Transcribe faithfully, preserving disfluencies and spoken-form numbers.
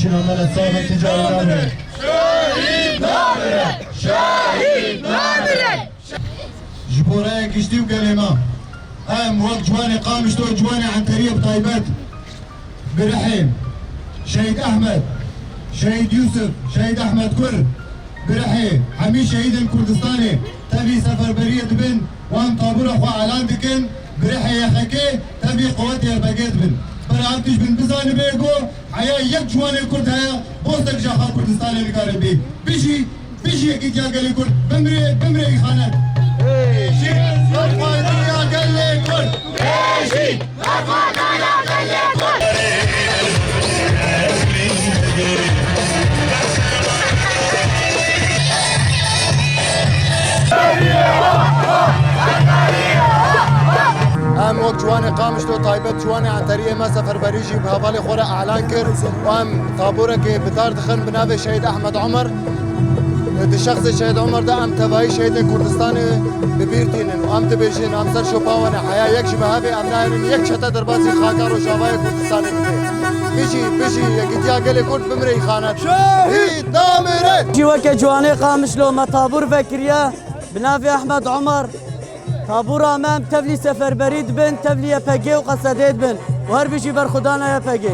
Şîna me li samet ticarî namire. Şehîd namire! Şehîd namire! Ji bo raya giştî û gelê me, em wek ciwanê Qamişlo, ciwanê Enteriyê bi taybet, bi rihê Şehîd Ehmed, Şehîd Yûsif, Şehîd Ehmed Kur, bi rihê hemî şehîdên Kurdistanê tevî seferberiyê dibin û em tabûra xwe elan dikin, bi rihê Y X K tevî quwetê Y P G dibin. Ber ev tişt bin bizanibe ku heya yek ciwanê Kurd heye, postek ji xwe Kurdistanê nikare bê. Bijî, bijî Yekîtiya Gelê Kurd, bimrê, bimrê îxanet. Bijî Yekîtiya Gelê Kurd. Bijî Yekîtiya Gelê Kurd. Em wek ciwanê Qamişlo taybet ciwanê Enteriyê me seferberî jî bi hevalê xwe re elan kir û em taborekê bi dar dixin bi navê Şehîd Ehmed Omer. Di şexsê Şehîd Omer de em tevayî şehîdên Kurdistanê bi bîr tînin û em dibêjin, em ser şopa we ne, heya yek ji me hebe, em nayêrin yek çete derbasî xaka Rojavayê Kurdistanê bike. Bijî, bijî Yekîtiya Gelê Kurd, bimire îxanet. Şehîd namire! Jî weke ciwanê Qamişlo me tabûr vekiriye bi navê Ehmed Omer. Tabûra me em tevlî seferberî dibin, tevlî Y P G û Qesedê dibin û her bijî berxwedana Y P G.